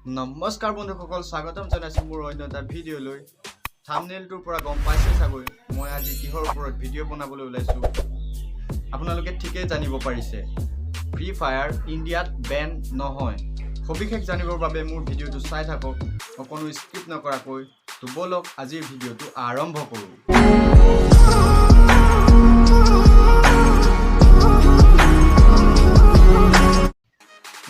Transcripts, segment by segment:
নমস্কাৰ বন্ধুসকল, স্বাগতম জনাইছোঁ মোৰ অন্য এটা ভিডিঅ'লৈ। থামনেলটোৰ পৰা গম পাইছে চাগৈ মই আজি কিহৰ ওপৰত ভিডিঅ' বনাবলৈ ওলাইছোঁ। আপোনালোকে ঠিকেই জানিব পাৰিছে, ফ্ৰী ফায়াৰ ইণ্ডিয়াত বেন নহয়। সবিশেষ জানিবৰ বাবে মোৰ ভিডিঅ'টো চাই থাকক অকণো স্কিপ নকৰাকৈ। তো ব'লক, আজিৰ ভিডিঅ'টো আৰম্ভ কৰোঁ।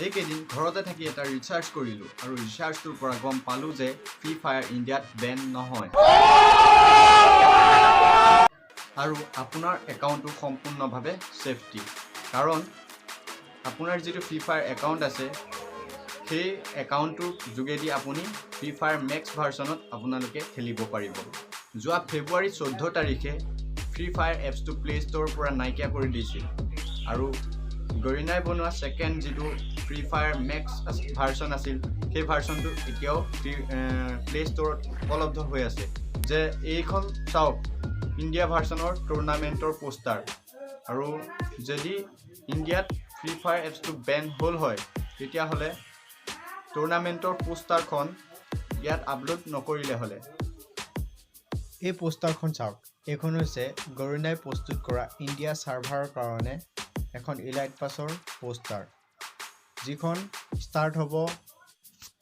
এইকেইদিন ঘৰতে থাকি এটা ৰিচাৰ্চ কৰিলোঁ আৰু ৰিচাৰ্চটোৰ পৰা গম পালোঁ যে ফ্ৰী ফায়াৰ ইণ্ডিয়াত বেন নহয় আৰু আপোনাৰ একাউণ্টটো সম্পূৰ্ণভাৱে ছেফটি। কাৰণ আপোনাৰ যিটো ফ্ৰী ফায়াৰ একাউণ্ট আছে, সেই একাউণ্টটোৰ যোগেদি আপুনি ফ্ৰী ফায়াৰ মেক্স ভাৰ্চনত আপোনালোকে খেলিব পাৰিব। যোৱা ফেব্ৰুৱাৰী 14 তাৰিখে ফ্ৰী ফায়াৰ এপছটো প্লে' ষ্ট'ৰৰ পৰা নাইকিয়া কৰি দিছিল আৰু গৰিনাই বনোৱা ছেকেণ্ড যিটো ফ্ৰী ফায়াৰ মেক্স ভাৰ্চন আছিল, সেই ভাৰ্চনটো এতিয়াও প্লে' ষ্ট'ৰত উপলব্ধ হৈ আছে। যে এইখন চাওক, ইণ্ডিয়া ভাৰ্চনৰ টুৰ্ণামেণ্টৰ পোষ্টাৰ। আৰু যদি ইণ্ডিয়াত ফ্ৰী ফায়াৰ এপছটো বেন হ'ল হয়, তেতিয়াহ'লে টুৰ্ণামেণ্টৰ পোষ্টাৰখন ইয়াত আপলোড নকৰিলে হ'লে। এই পোষ্টাৰখন চাওক, এইখন হৈছে গৰিনাই প্ৰস্তুত কৰা ইণ্ডিয়া ছাৰ্ভাৰৰ কাৰণে এখন ইলাইট পাছৰ পোষ্টাৰ, যিখন ষ্টাৰ্ট হ'ব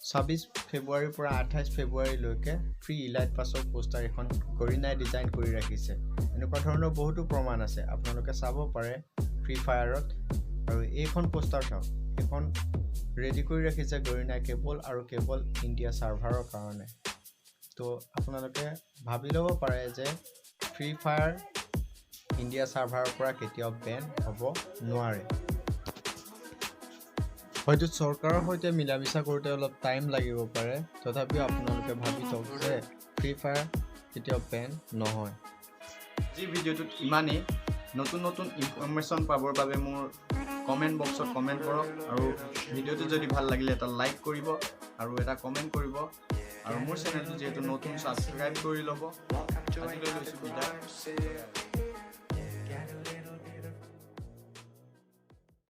26 ফেব্ৰুৱাৰীৰ পৰা 28 ফেব্ৰুৱাৰীলৈকে। ফ্ৰী ইলাইট পাছৰ পোষ্টাৰ এখন গৰিনাই ডিজাইন কৰি ৰাখিছে। এনেকুৱা ধৰণৰ বহুতো প্ৰমাণ আছে, আপোনালোকে চাব পাৰে ফ্ৰী ফায়াৰত। আৰু এইখন পোষ্টাৰ চাওক, এইখন ৰেডি কৰি ৰাখিছে গৰিনাই কেৱল আৰু কেৱল ইণ্ডিয়া ছাৰ্ভাৰৰ কাৰণে। তো আপোনালোকে ভাবি ল'ব পাৰে যে ফ্ৰী ফায়াৰ ইণ্ডিয়া ছাৰ্ভাৰৰ পৰা কেতিয়াও বেন হ'ব নোৱাৰে। হয়তো চৰকাৰৰ সৈতে মিলা মিছা কৰোঁতে অলপ টাইম লাগিব পাৰে, তথাপিও আপোনালোকে ভাবি থওক যে ফ্ৰী ফায়াৰ কেতিয়াও বেন নহয়। আজিৰ ভিডিঅ'টোত ইমানেই। নতুন নতুন ইনফৰ্মেশ্যন পাবৰ বাবে মোৰ কমেণ্ট বক্সত কমেণ্ট কৰক আৰু ভিডিঅ'টো যদি ভাল লাগিলে এটা লাইক কৰিব আৰু এটা কমেণ্ট কৰিব। আৰু মোৰ চেনেলটো যিহেতু নতুন, ছাবস্ক্ৰাইব কৰি ল'ব। আজিলৈ লৈছোঁ বিদায়।